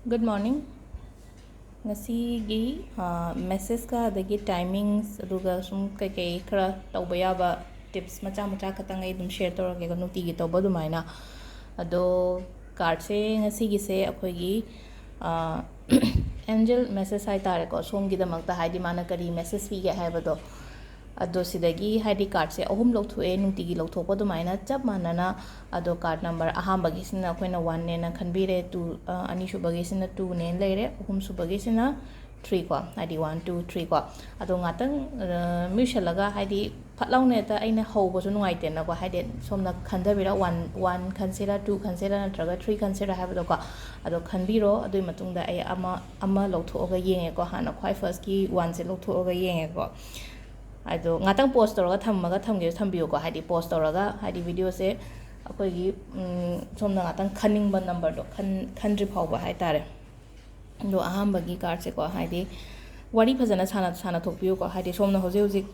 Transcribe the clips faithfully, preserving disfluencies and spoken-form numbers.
Good morning. ꯉꯁꯤꯒꯤ ꯃꯦꯁꯦꯖꯀ ꯑꯗꯒꯤ timings ꯑꯗꯨꯒ ꯁꯨꯝ ꯀꯩꯀꯩ ꯈꯔ ꯇꯧꯕ ꯌꯥꯕ ꯇꯤꯞꯁ ꯃꯆꯥ ꯃꯆꯥ ꯈꯛꯇꯪ ꯑꯩ ꯑꯗꯨꯝ ꯁꯤꯌꯔ ꯇꯧꯔꯛꯀꯦꯀꯣ, ꯅꯨꯡꯇꯤꯒꯤ ꯇꯧꯕ ꯑꯗꯨꯃꯥꯏꯅ꯫ ꯑꯗꯣ ꯀꯥꯔꯠꯁꯦ ꯉꯁꯤꯒꯤꯁꯦ ꯑꯩꯈꯣꯏꯒꯤ ꯑꯦꯟꯖꯦꯜ ꯃꯦꯁꯦꯖ ꯍꯥꯏꯇꯥꯔꯦꯀꯣ, ꯁꯣꯝꯒꯤꯗꯃꯛꯇ ꯍꯥꯏꯗꯤ ꯃꯥꯅ ꯀꯔꯤ ꯃꯦꯁꯦꯖ ꯄꯤꯒꯦ ꯍꯥꯏꯕꯗꯣ꯫ ꯑꯗꯣ ꯁꯤꯗꯒꯤ ꯍꯥꯏꯗꯤ ꯀꯥꯔꯠꯁꯦ ꯑꯍꯨꯝ ꯂꯧꯊꯣꯛꯑꯦ, ꯅꯨꯡꯇꯤꯒꯤ ꯂꯧꯊꯣꯛꯄ ꯑꯗꯨꯃꯥꯏꯅ ꯆꯞ ꯃꯥꯟꯅꯅ꯫ ꯑꯗꯣ ꯀꯥꯔꯠ ꯅꯝꯕꯔ ꯑꯍꯥꯟꯕꯒꯤꯁꯤꯅ ꯑꯩꯈꯣꯏꯅ ꯋꯥꯟꯅꯦꯅ ꯈꯟꯕꯤꯔꯦ, ꯇꯨ, ꯑ, ꯑꯅꯤꯁꯨꯕꯒꯤꯁꯤꯅ ꯇꯨꯅꯦꯅ ꯂꯩꯔꯦ, ꯑꯍꯨꯝꯁꯨꯕꯒꯤꯁꯤꯅ ꯊ꯭ꯔꯤ ꯀꯣ, ꯍꯥꯏꯗꯤ ꯋꯥꯟ, ꯇꯨ, ꯊ꯭ꯔꯤ ꯀꯣ꯫ ꯑꯗꯣ ꯉꯥꯛꯇꯪ, ꯑ, ꯃꯨꯏꯁꯜꯂꯒ, ꯍꯥꯏꯗꯤ ꯐꯠ ꯂꯥꯎꯅ ꯍꯦꯛꯇ ꯑꯩꯅ ꯍꯧꯕꯁꯨ ꯅꯨꯡꯉꯥꯏꯇꯦꯅꯀꯣ, ꯍꯥꯏꯗꯤ ꯁꯣꯝꯅ ꯈꯟꯊꯕꯤꯔ, ꯋꯥꯟ, ꯋꯥꯟ ꯈꯟꯁꯤꯔꯥ, ꯇꯨ ꯈꯟꯁꯤꯔꯥ, ꯅꯠꯇ꯭ꯔꯒ ꯊ꯭ꯔꯤ ꯈꯟꯁꯤꯔꯥ ꯍꯥꯏꯕꯗꯣꯀꯣ꯫ ꯑꯗꯣ ꯈꯟꯕꯤꯔꯣ, ꯑꯗꯨꯒꯤ ꯃꯇꯨꯡꯗ ꯑꯩ ꯑꯃ, ꯑꯃ ꯂꯧꯊꯣꯛꯑꯒ ꯌꯦꯡꯉꯦꯀꯣ꯫ ꯍꯥꯟꯅ ꯈ꯭ꯋꯥꯏ ꯐꯥꯔꯁꯀꯤ ꯋꯥꯟꯁꯦ ꯂꯧꯊꯣꯛꯑꯒ ꯌꯦꯡꯉꯦꯀꯣ꯫ ꯑꯗꯣ ꯉꯥꯛꯇꯪ ꯄꯣꯁ ꯇꯧꯔꯒ ꯊꯝꯃꯒ ꯊꯝꯒꯦꯁꯨ ꯊꯝꯕꯤꯌꯨꯀꯣ, ꯍꯥꯏꯗꯤ ꯄꯣꯁ ꯇꯧꯔꯒ, ꯍꯥꯏꯗꯤ ꯚꯤꯗꯤꯑꯣꯁꯦ ꯑꯩꯈꯣꯏꯒꯤ, ꯎꯝ, ꯁꯣꯝꯅ ꯉꯥꯛꯇꯪ ꯈꯟꯅꯤꯡꯕ ꯅꯝꯕꯔꯗꯣ ꯈꯟ-, ꯈꯟꯗ꯭ꯔꯤ ꯐꯥꯎꯕ ꯍꯥꯏꯇꯥꯔꯦ꯫ ꯑꯗꯣ ꯑꯍꯥꯟꯕꯒꯤ ꯀꯥꯔꯠꯁꯦꯀꯣ, ꯍꯥꯏꯗꯤ ꯋꯥꯔꯤ ꯐꯖꯅ ꯁꯥꯟꯅ-, ꯁꯥꯟꯅꯊꯣꯛꯄꯤꯌꯨꯀꯣ꯫ ꯍꯥꯏꯗꯤ ꯁꯣꯝꯅ ꯍꯧꯖꯤꯛ ꯍꯧꯖꯤꯛ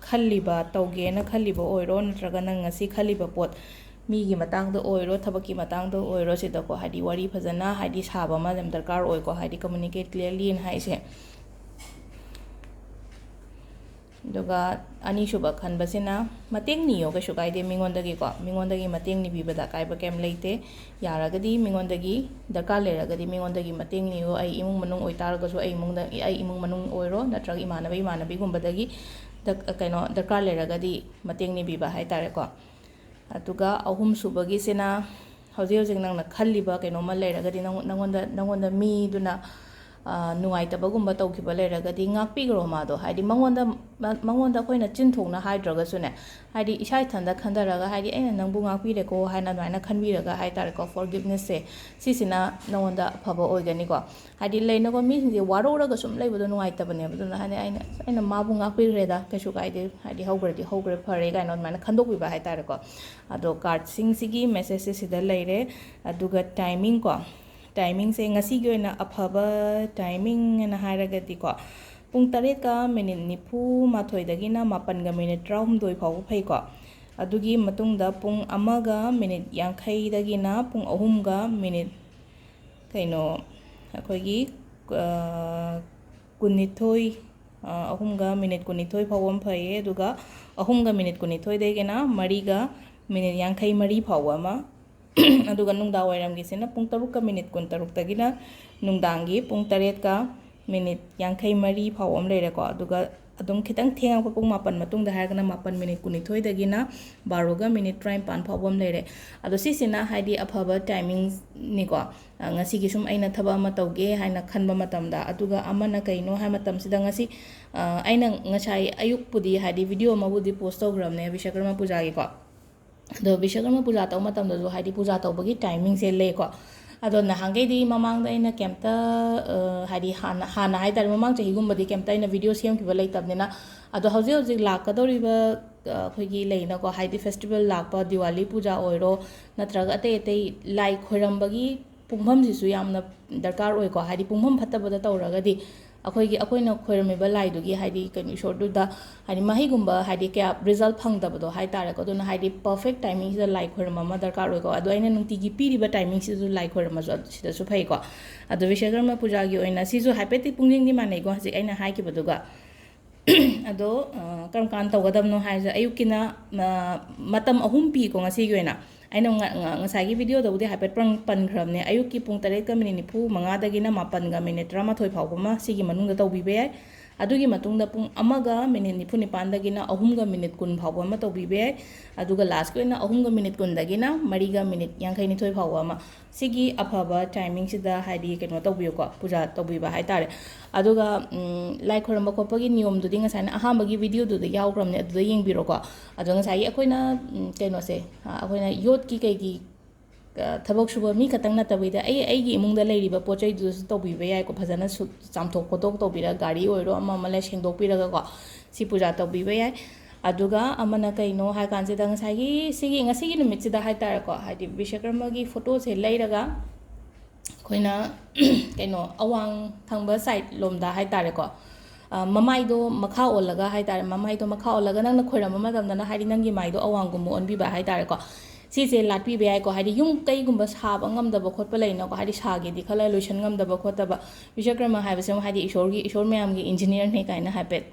ꯈꯜꯂꯤꯕ, ꯇꯧꯒꯦꯅ ꯈꯜꯂꯤꯕ ꯑꯣꯏꯔꯣ, ꯅꯠꯇ꯭ꯔꯒ ꯅꯪ ꯉꯁꯤ ꯈꯜꯂꯤꯕ ꯄꯣꯠ, ꯃꯤꯒꯤ ꯃꯇꯥꯡꯗ ꯑꯣꯏꯔꯣ, ꯊꯕꯛꯀꯤ ꯃꯇꯥꯡꯗ ꯑꯣꯏꯔꯣ, ꯁꯤꯗꯀꯣ, ꯍꯥꯏꯗꯤ ꯋꯥꯔꯤ ꯐꯖꯅ, ꯍꯥꯏꯗꯤ ꯁꯥꯕ ꯑꯃ ꯌꯥꯝ ꯗꯔꯀꯥꯔ ꯑꯣꯏꯀꯣ, ꯍꯥꯏꯗꯤ communicate clearly ꯍꯥꯏꯁꯦ꯫ ꯑꯗꯨꯒ ꯑꯅꯤꯁꯨꯕ ꯈꯟꯕꯁꯤꯅ ꯃꯇꯦꯡ ꯅꯤꯌꯣ, ꯀꯩꯁꯨ ꯀꯥꯏꯗꯦ ꯃꯤꯉꯣꯟꯗꯒꯤꯀꯣ, ꯃꯤꯉꯣꯟꯗꯒꯤ ꯃꯇꯦꯡ ꯅꯤꯕꯤꯕꯗ ꯑꯀꯥꯏꯕ ꯀꯩꯝ ꯂꯩꯇꯦ꯫ ꯌꯥꯔꯒꯗꯤ ꯃꯤꯉꯣꯟꯗꯒꯤ, ꯗꯔꯀꯥꯔ ꯂꯩꯔꯒꯗꯤ ꯃꯤꯉꯣꯟꯗꯒꯤ ꯃꯇꯦꯡ ꯅꯤꯌꯣ꯫ ꯑꯩ ꯏꯃꯨꯡ ꯃꯅꯨꯡ ꯑꯣꯏꯇꯥꯔꯒꯁꯨ, ꯑꯩ ꯏꯃꯨꯡꯗ, ꯑꯩ ꯏꯃꯨꯡ ꯃꯅꯨꯡ ꯑꯣꯏꯔꯣ, ꯅꯠꯇ꯭ꯔꯒ ꯏꯃꯥꯟꯅꯕ ꯏꯃꯥꯟꯅꯕꯤꯒꯨꯝꯕꯗꯒꯤ ꯗ-, ꯀꯩꯅꯣ, ꯗꯔꯀꯥꯔ ꯂꯩꯔꯒꯗꯤ ꯃꯇꯦꯡ ꯅꯤꯕꯤꯕ ꯍꯥꯏꯇꯥꯔꯦꯀꯣ꯫ ꯑꯗꯨꯒ ꯑꯍꯨꯝꯁꯨꯕꯒꯤꯁꯤꯅ ꯍꯧꯖꯤꯛ ꯍꯧꯖꯤꯛ ꯅꯪꯅ ꯈꯜꯂꯤꯕ ꯀꯩꯅꯣꯝꯃ ꯂꯩꯔꯒꯗꯤ, ꯅꯪ-, ꯅꯪꯉꯣꯟꯗ, ꯅꯪꯉꯣꯟꯗ ꯃꯤꯗꯨꯅ, ꯑ, ꯅꯨꯡꯉꯥꯏꯇꯕꯒꯨꯝꯕ ꯇꯧꯈꯤꯕ ꯂꯩꯔꯒꯗꯤ ꯉꯥꯛꯄꯤꯈ꯭ꯔꯣ ꯃꯥꯗꯣ꯫ ꯍꯥꯏꯗꯤ ꯃꯉꯣꯟꯗ, ꯃ-, ꯃꯉꯣꯟꯗ ꯑꯩꯈꯣꯏꯅ ꯆꯤꯟ ꯊꯣꯛꯅ ꯍꯥꯏꯗ꯭ꯔꯒꯁꯨꯅꯦ, ꯍꯥꯏꯗꯤ ꯏꯁꯥ ꯏꯊꯟꯗ ꯈꯟꯊꯔꯒ, ꯍꯥꯏꯗꯤ "ꯑꯩꯅ ꯅꯪꯕꯨ ꯉꯥꯛꯄꯤꯔꯦꯀꯣ" ꯍꯥꯏꯅ ꯑꯗꯨꯃꯥꯏꯅ ꯈꯟꯕꯤꯔꯒ ꯍꯥꯏꯇꯥꯔꯦꯀꯣ, forgivenessꯁꯦ, ꯁꯤꯁꯤꯅ ꯅꯉꯣꯟꯗ ꯑꯐꯕ ꯑꯣꯏꯒꯅꯤꯀꯣ꯫ ꯍꯥꯏꯗꯤ ꯂꯩꯅꯀꯣ, ꯃꯤꯁꯤꯡꯁꯦ ꯋꯥꯔꯧꯔꯒ ꯁꯨꯝ ꯂꯩꯕꯗꯣ ꯅꯨꯡꯉꯥꯏꯇꯕꯅꯦꯕ꯫ ꯑꯗꯨꯅ ꯍꯥꯏꯗꯤ ꯑꯩꯅ, "ꯑꯩꯅ ꯃꯥꯕꯨ ꯉꯥꯛꯄꯤꯈ꯭ꯔꯦꯗ, ꯀꯩꯁꯨ ꯀꯥꯏꯗꯦ, ꯍꯥꯏꯗꯤ ꯍꯧꯈ꯭ꯔꯗꯤ ꯍꯧꯈ꯭ꯔꯦ, ꯐꯔꯦ" ꯀꯥꯏꯅ ꯑꯗꯨꯃꯥꯏꯅ ꯈꯟꯗꯣꯛꯄꯤꯕ ꯍꯥꯏꯇꯥꯔꯦꯀꯣ꯫ ꯑꯗꯣ ꯀꯥꯔꯠꯁꯤꯡꯁꯤꯒꯤ ꯃꯦꯁꯦꯖꯁꯦ ꯁꯤꯗ ꯂꯩꯔꯦ꯫ ꯑꯗꯨꯒ ꯇꯥꯏꯃꯤꯡ ꯀꯣ, ꯇꯥꯏꯃꯤꯡꯁꯦ ꯉꯁꯤꯒꯤ ꯑꯣꯏꯅ ꯑꯐꯕ ꯇꯥꯏꯃꯤꯡ ꯑꯅ ꯍꯥꯏꯔꯒꯗꯤꯀꯣ, ꯄꯨꯡ ꯇꯔꯦꯠꯀ ꯃꯤꯅꯤꯠ ꯅꯤꯐꯨ ꯃꯥꯊꯣꯏꯗꯒꯤꯅ ꯃꯥꯄꯟꯒ ꯃꯤꯅꯤꯠ ꯇꯔꯥꯍꯨꯝꯗꯣꯏ ꯐꯥꯎꯕ ꯐꯩꯀꯣ꯫ ꯑꯗꯨꯒꯤ ꯃꯇꯨꯡꯗ ꯄꯨꯡ ꯑꯃꯒ ꯃꯤꯅꯤꯠ ꯌꯥꯡꯈꯩꯗꯒꯤꯅ ꯄꯨꯡ ꯑꯍꯨꯝꯒ ꯃꯤꯅꯤꯠ, ꯀꯩꯅꯣ, ꯑꯩꯈꯣꯏꯒꯤ ꯀꯨꯟꯅꯤꯊꯣꯏ, ꯑꯍꯨꯝꯒ ꯃꯤꯅꯤꯠ ꯀꯨꯟꯅꯤꯊꯣꯏ ꯐꯥꯎꯕ ꯑꯃ ꯐꯩꯌꯦ꯫ ꯑꯗꯨꯒ ꯑꯍꯨꯝꯒ ꯃꯤꯅꯤꯠ ꯀꯨꯟꯅꯤꯊꯣꯏꯗꯒꯤꯅ ꯃꯔꯤꯒ ꯃꯤꯅꯤꯠ ꯌꯥꯡꯈꯩ ꯃꯔꯤ ꯐꯥꯎꯕ ꯑꯃ, ꯑꯗꯨꯒ ꯅꯨꯡꯗꯥꯡ ꯋꯥꯏꯔꯝꯒꯤꯁꯤꯅ ꯄꯨꯡ ꯇꯔꯨꯛꯀ ꯃꯤꯅꯤꯠ ꯀꯨꯟꯇꯔꯨꯛꯇꯒꯤꯅ ꯅꯨꯡꯗꯥꯡꯒꯤ ꯄꯨꯡ ꯇꯔꯦꯠꯀ ꯃꯤꯅꯤꯠ ꯌꯥꯡꯈꯩ ꯃꯔꯤ ꯐꯥꯎꯕ ꯑꯃ ꯂꯩꯔꯦꯀꯣ꯫ ꯑꯗꯨꯒ ꯑꯗꯨꯝ ꯈꯤꯇꯪ ꯊꯦꯡꯉꯛꯄ ꯄꯨꯡ ꯃꯥꯄꯟ ꯃꯇꯨꯡꯗ ꯍꯥꯏꯔꯒꯅ ꯃꯥꯄꯟ ꯃꯤꯅꯤꯠ ꯀꯨꯟꯅꯤꯊꯣꯏꯗꯒꯤꯅ ꯕꯥꯔꯣꯒ ꯃꯤꯅꯤꯠ ꯇꯔꯥꯅꯤꯄꯥꯟ ꯐꯥꯎꯕ ꯑꯃ ꯂꯩꯔꯦ꯫ ꯑꯗꯣ ꯁꯤꯁꯤꯅ ꯍꯥꯏꯗꯤ ꯑꯐꯕ ꯇꯥꯏꯃꯤꯡꯅꯤꯀꯣ꯫ ꯉꯁꯤꯒꯤ ꯁꯨꯝ ꯑꯩꯅ ꯊꯕꯛ ꯑꯃ ꯇꯧꯒꯦ ꯍꯥꯏꯅ ꯈꯟꯕ ꯃꯇꯝꯗ꯫ ꯑꯗꯨꯒ ꯑꯃꯅ ꯀꯩꯅꯣ ꯍꯥꯏ ꯃꯇꯝꯁꯤꯗ, ꯉꯁꯤ ꯑꯩꯅ ꯉꯁꯥꯏ ꯑꯌꯨꯛꯄꯨꯗꯤ ꯍꯥꯏꯗꯤ ꯚꯤꯗꯤꯑꯣ ꯑꯃꯕꯨꯗꯤ ꯄꯣꯁ ꯇꯧꯈ꯭ꯔꯕꯅꯦ ꯕꯤꯁꯀꯔꯃ ꯄꯨꯖꯥꯒꯤꯀꯣ꯫ ꯑꯗꯣ ꯕꯤꯁꯀꯔꯃ ꯄꯨꯖꯥ ꯇꯧꯕ ꯃꯇꯝꯗꯁꯨ ꯍꯥꯏꯗꯤ ꯄꯨꯖꯥ ꯇꯧꯕꯒꯤ ꯇꯥꯏꯃꯤꯡꯁꯦ ꯂꯩꯀꯣ꯫ ꯑꯗꯣ ꯅꯍꯥꯟꯈꯩꯗꯤ ꯃꯃꯥꯡꯗ ꯑꯩꯅ ꯀꯩꯝꯇ, ꯍꯥꯏꯗꯤ ꯍꯥꯟꯅ ꯍꯥꯟꯅ ꯍꯥꯏ ꯇꯥꯔꯦ, ꯃꯃꯥꯡ ꯆꯍꯤꯒꯨꯝꯕꯗꯤ ꯀꯩꯝꯇ ꯑꯩꯅ ꯚꯤꯗꯤꯑꯣ ꯁꯦꯝꯈꯤꯕ ꯂꯩꯇꯕꯅꯤꯅ꯫ ꯑꯗꯣ ꯍꯧꯖꯤꯛ ꯍꯧꯖꯤꯛ ꯂꯥꯛꯀꯗꯧꯔꯤꯕ ꯑꯩꯈꯣꯏꯒꯤ ꯂꯩꯅꯀꯣ, ꯍꯥꯏꯗꯤ ꯐꯦꯁꯇꯤꯚꯦꯜ ꯂꯥꯛꯄ, ꯗꯤꯋꯥꯂꯤ ꯄꯨꯖꯥ ꯑꯣꯏꯔꯣ, ꯅꯠꯇ꯭ꯔꯒ ꯑꯇꯩ ꯑꯇꯩ ꯂꯥꯏ ꯈꯣꯏꯔꯝꯕꯒꯤ ꯄꯨꯡꯐꯝꯁꯤꯁꯨ ꯌꯥꯝꯅ ꯗꯔꯀꯥꯔ ꯑꯣꯏꯀꯣ꯫ ꯍꯥꯏꯗꯤ ꯄꯨꯡꯐꯝ ꯐꯠꯇꯕꯗ ꯇꯧꯔꯒꯗꯤ ꯑꯩꯈꯣꯏꯒꯤ, ꯑꯩꯈꯣꯏꯅ ꯈꯣꯏꯔꯝꯃꯤꯕ ꯂꯥꯏꯗꯨꯒꯤ ꯍꯥꯏꯗꯤ ꯀꯩꯅꯣ, ꯏꯁꯣꯔꯗꯨꯗ ꯍꯥꯏꯗꯤ ꯃꯍꯩꯒꯨꯝꯕ ꯍꯥꯏꯗꯤ ꯀꯌꯥ ꯔꯤꯖꯜ ꯐꯪꯗꯕꯗꯣ ꯍꯥꯏ ꯇꯥꯔꯦꯀꯣ꯫ ꯑꯗꯨꯅ ꯍꯥꯏꯗꯤ ꯄꯔꯐꯦꯛ ꯇꯥꯏꯃꯤꯡꯁꯤꯗ ꯂꯥꯏ ꯈꯣꯏꯔꯝꯕ ꯑꯃ ꯗꯔꯀꯥꯔ ꯑꯣꯏꯀꯣ꯫ ꯑꯗꯣ ꯑꯩꯅ ꯅꯨꯡꯇꯤꯒꯤ ꯄꯤꯔꯤꯕ ꯇꯥꯏꯃꯤꯡꯁꯤꯗꯁꯨ ꯂꯥꯏ ꯈꯣꯏꯔꯝꯃꯁꯨ ꯁꯤꯗꯁꯨ ꯐꯩꯀꯣ꯫ ꯑꯗꯣ ꯕꯤꯁꯀꯔꯃ ꯄꯨꯖꯥꯒꯤ ꯑꯣꯏꯅ ꯁꯤꯁꯨ ꯍꯥꯏꯐꯦꯠꯇꯤ ꯄꯨꯡꯁꯤꯡꯗꯤ ꯃꯥꯟꯅꯩꯀꯣ ꯍꯧꯖꯤꯛ ꯑꯩꯅ ꯍꯥꯏꯈꯤꯕꯗꯨꯒ꯫ ꯑꯗꯣ ꯀꯔꯝ ꯀꯥꯟꯗ ꯇꯧꯒꯗꯕꯅꯣ ꯍꯥꯏꯔꯁꯦ, ꯑꯌꯨꯛꯀꯤꯅ ꯃꯇꯝ ꯑꯍꯨꯝ ꯄꯤꯀꯣ ꯉꯁꯤꯒꯤ ꯑꯣꯏꯅ꯫ ꯑꯩꯅ ꯉꯁꯥꯏꯒꯤ ꯚꯤꯗꯤꯑꯣꯗꯕꯨꯗꯤ ꯍꯥꯏꯐꯦꯠ ꯄꯟꯈ꯭ꯔꯕꯅꯦ꯫ ꯑꯌꯨꯛꯀꯤ ꯄꯨꯡ ꯇꯔꯦꯠꯀ ꯃꯤꯅꯤꯠ ꯅꯤꯐꯨ ꯃꯉꯥꯗꯒꯤꯅ ꯃꯥꯄꯟꯒ ꯃꯤꯅꯤꯠ ꯇꯔꯥꯃꯥꯊꯣꯏ ꯐꯥꯎꯕ ꯑꯃ ꯁꯤꯒꯤ ꯃꯅꯨꯡꯗ ꯇꯧꯕꯤꯕ ꯌꯥꯏ꯫ ꯑꯗꯨꯒꯤ ꯃꯇꯨꯡꯗ ꯄꯨꯡ ꯑꯃꯒ ꯃꯤꯅꯤꯠ ꯅꯤꯐꯨ ꯅꯤꯄꯥꯟꯗꯒꯤꯅ ꯑꯍꯨꯝꯒ ꯃꯤꯅꯤꯠ ꯀꯨꯟ ꯐꯥꯎꯕ ꯑꯃ ꯇꯧꯕꯤꯕ ꯌꯥꯏ꯫ ꯑꯗꯨꯒ ꯂꯥꯁꯀꯤ ꯑꯣꯏꯅ ꯑꯍꯨꯝꯒ ꯃꯤꯅꯤꯠ ꯀꯨꯟꯗꯒꯤꯅ ꯃꯔꯤꯒ ꯃꯤꯅꯤꯠ ꯌꯥꯡꯈꯩ ꯅꯤꯊꯣꯏ ꯐꯥꯎꯕ ꯑꯃ꯫ ꯁꯤꯒꯤ ꯑꯐꯕ ꯇꯥꯏꯃꯤꯡꯁꯤꯗ ꯍꯥꯏꯗꯤ ꯀꯩꯅꯣ ꯇꯧꯕꯤꯌꯨꯀꯣ, ꯄꯨꯖꯥ ꯇꯧꯕꯤꯕ ꯍꯥꯏꯇꯥꯔꯦ꯫ ꯑꯗꯨꯒ ꯂꯥꯏ ꯈꯣꯏꯔꯝꯕ ꯈꯣꯠꯄꯒꯤ ꯅꯤꯌꯣꯝꯗꯨꯗꯤ ꯉꯁꯥꯏꯅ ꯑꯍꯥꯟꯕꯒꯤ ꯚꯤꯗꯤꯑꯣꯗꯨꯗ ꯌꯥꯎꯈ꯭ꯔꯕꯅꯦ, ꯑꯗꯨꯗ ꯌꯦꯡꯕꯤꯔꯣꯀꯣ꯫ ꯑꯗꯣ ꯉꯁꯥꯏꯒꯤ ꯑꯩꯈꯣꯏꯅ ꯀꯩꯅꯣꯁꯦ, ꯑꯩꯈꯣꯏꯅ ꯌꯣꯠꯀꯤ ꯀꯩꯒꯤ ꯊꯕꯛ ꯁꯨꯕ ꯃꯤ ꯈꯛꯇꯪ ꯅꯠꯇꯕꯤꯗ ꯑꯩ ꯑꯩꯒꯤ ꯏꯃꯨꯡꯗ ꯂꯩꯔꯤꯕ ꯄꯣꯠ ꯆꯩꯗꯨꯗꯁꯨ ꯇꯧꯕꯤꯕ ꯌꯥꯏꯀꯣ꯫ ꯐꯖꯅ ꯆꯥꯝꯊꯣꯛ ꯈꯣꯠꯇꯣꯛ ꯇꯧꯕꯤꯔꯒ, ꯒꯥꯔꯤ ꯑꯣꯏꯔꯣ ꯑꯃ ꯑꯃ ꯂꯩ ꯁꯦꯡꯗꯣꯛꯄꯤꯔꯒꯀꯣ, ꯁꯤ ꯄꯨꯖꯥ ꯇꯧꯕꯤꯕ ꯌꯥꯏ꯫ ꯑꯗꯨꯒ ꯑꯃꯅ ꯀꯩꯅꯣ ꯍꯥꯏ ꯀꯥꯟꯁꯤꯗ, ꯉꯁꯥꯏꯒꯤ ꯁꯤꯒꯤ ꯉꯁꯤꯒꯤ ꯅꯨꯃꯤꯠꯁꯤꯗ ꯍꯥꯏ ꯇꯥꯔꯦꯀꯣ, ꯍꯥꯏꯗꯤ ꯕꯤꯁꯀꯔꯃꯒꯤ ꯐꯣꯇꯣꯁꯦ ꯂꯩꯔꯒ ꯑꯩꯈꯣꯏꯅ ꯀꯩꯅꯣ ꯑꯋꯥꯡ ꯊꯪꯕ ꯁꯥꯏꯠ ꯂꯣꯝꯗ ꯍꯥꯏ ꯇꯥꯔꯦꯀꯣ, ꯃꯃꯥꯏꯗꯣ ꯃꯈꯥ ꯑꯣꯜꯂꯒ ꯍꯥꯏ ꯇꯥꯔꯦ, ꯃꯃꯥꯏꯗꯣ ꯃꯈꯥ ꯑꯣꯜꯂꯒ ꯅꯪꯅ ꯈꯣꯏꯔꯝꯕ ꯃꯇꯝꯗꯅ ꯍꯥꯏꯗꯤ ꯅꯪꯒꯤ ꯃꯥꯏꯗꯣ ꯑꯋꯥꯡꯒꯨꯝꯕ ꯑꯣꯟꯕꯤꯕ ꯍꯥꯏ ꯇꯥꯔꯦꯀꯣ꯫ ꯁꯤꯁꯦ ꯂꯥꯠꯄꯤꯕ ꯌꯥꯏꯀꯣ꯫ ꯍꯥꯏꯗꯤ ꯌꯨꯝ ꯀꯩꯒꯨꯝꯕ ꯁꯥꯕ ꯉꯝꯗꯕ ꯈꯣꯠꯄ ꯂꯩꯅꯀꯣ, ꯍꯥꯏꯗꯤ ꯁꯥꯒꯦꯗꯤ ꯈꯜꯂ ꯂꯣꯏꯁꯟ ꯉꯝꯗꯕ ꯈꯣꯠꯇꯕ꯫ ꯕꯤꯁ꯭ꯋꯀꯔꯃ ꯍꯥꯏꯕꯁꯦ ꯑꯃꯨꯛ ꯍꯥꯏꯗꯤ ꯏꯁꯣꯔꯒꯤ, ꯏꯁꯣꯔ ꯃꯌꯥꯝꯒꯤ ꯏꯟꯖꯤꯅꯤꯌꯔꯅꯦ ꯀꯥꯏꯅ ꯍꯥꯏꯐꯦꯠ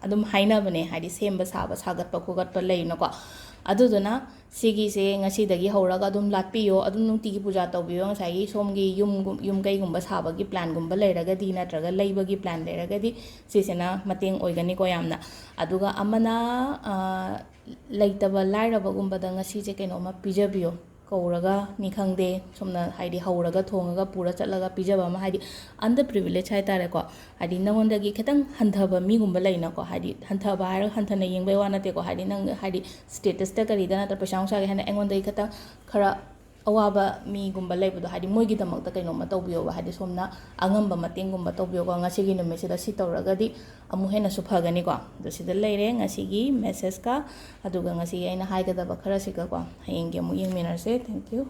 ꯑꯗꯨꯝ ꯍꯥꯏꯅꯕꯅꯦ, ꯍꯥꯏꯗꯤ ꯁꯦꯝꯕ ꯁꯥꯕ, ꯁꯥꯒꯠꯄ ꯈꯣꯒꯠꯄ ꯂꯩꯅꯀꯣ꯫ ꯑꯗꯨꯗꯨꯅ ꯁꯤꯒꯤꯁꯦ ꯉꯁꯤꯗꯒꯤ ꯍꯧꯔꯒ ꯑꯗꯨꯝ ꯂꯥꯠꯄꯤꯌꯣ, ꯑꯗꯨꯝ ꯅꯨꯡꯇꯤꯒꯤ ꯄꯨꯖꯥ ꯇꯧꯕꯤꯌꯣ꯫ ꯉꯁꯥꯏꯒꯤ ꯁꯣꯝꯒꯤ ꯌꯨꯝ, ꯌꯨꯝ ꯀꯩꯒꯨꯝꯕ ꯁꯥꯕꯒꯤ ꯄ꯭ꯂꯥꯟꯒꯨꯝꯕ ꯂꯩꯔꯒꯗꯤ, ꯅꯠꯇ꯭ꯔꯒ ꯂꯩꯕꯒꯤ ꯄ꯭ꯂꯥꯟ ꯂꯩꯔꯒꯗꯤ, ꯁꯤꯁꯤꯅ ꯃꯇꯦꯡ ꯑꯣꯏꯒꯅꯤꯀꯣ ꯌꯥꯝꯅ꯫ ꯑꯗꯨꯒ ꯑꯃꯅ, ꯑ, ꯂꯩꯇꯕ ꯂꯥꯏꯔꯕꯒꯨꯝꯕꯗ ꯉꯁꯤꯁꯦ ꯀꯩꯅꯣꯝꯃ ꯄꯤꯖꯕꯤꯌꯣ꯫ ꯀꯧꯔꯒꯅꯤ ꯈꯪꯗꯦ, ꯁꯣꯝꯅ ꯍꯥꯏꯗꯤ ꯍꯧꯔꯒ ꯊꯣꯡꯉꯒ ꯄꯨꯔ ꯆꯠꯂꯒ ꯄꯤꯖꯕ ꯑꯃ, ꯍꯥꯏꯗꯤ under privilege ꯍꯥꯏꯇꯥꯔꯦꯀꯣ꯫ ꯍꯥꯏꯗꯤ ꯅꯉꯣꯟꯗꯒꯤ ꯈꯤꯇꯪ ꯍꯟꯊꯕ ꯃꯤꯒꯨꯝꯕ ꯂꯩꯅꯀꯣ, ꯍꯥꯏꯗꯤ ꯍꯟꯊꯕ ꯍꯥꯏꯔꯒ ꯍꯟꯊꯅ ꯌꯦꯡꯕꯩ ꯋꯥ ꯅꯠꯇꯦꯀꯣ, ꯍꯥꯏꯗꯤ ꯅꯪ ꯍꯥꯏꯗꯤ statusꯇ ꯀꯔꯤꯗ ꯅꯠꯇ꯭ꯔ ꯄꯩꯁꯥ ꯅꯨꯡꯁꯥꯒꯤ ꯍꯥꯏꯅ ꯑꯩꯉꯣꯟꯗꯒꯤ ꯈꯤꯇꯪ ꯈꯔ ꯑꯋꯥꯕ ꯃꯤꯒꯨꯝꯕ ꯂꯩꯕꯗꯣ, ꯍꯥꯏꯗꯤ ꯃꯣꯏꯒꯤꯗꯃꯛꯇ ꯀꯩꯅꯣꯝꯃ ꯇꯧꯕꯤꯌꯣꯕ, ꯍꯥꯏꯗꯤ ꯁꯣꯝꯅ ꯑꯉꯝꯕ ꯃꯇꯦꯡꯒꯨꯝꯕ ꯇꯧꯕꯤꯌꯣꯀꯣ꯫ ꯉꯁꯤꯒꯤ ꯅꯨꯃꯤꯠꯁꯤꯗ ꯁꯤ ꯇꯧꯔꯒꯗꯤ ꯑꯃꯨꯛ ꯍꯦꯟꯅꯁꯨ ꯐꯒꯅꯤꯀꯣ꯫ ꯑꯗꯣ ꯁꯤꯗ ꯂꯩꯔꯦ ꯉꯁꯤꯒꯤ messageꯀ, ꯑꯗꯨꯒ ꯉꯁꯤꯒꯤ ꯑꯩꯅ ꯍꯥꯏꯒꯗꯕ ꯈꯔꯁꯤꯒꯀꯣ꯫ ꯍꯌꯦꯡꯒꯤ ꯑꯃꯨꯛ ꯌꯦꯡꯃꯤꯟꯅꯔꯁꯦ꯫ Thank you꯫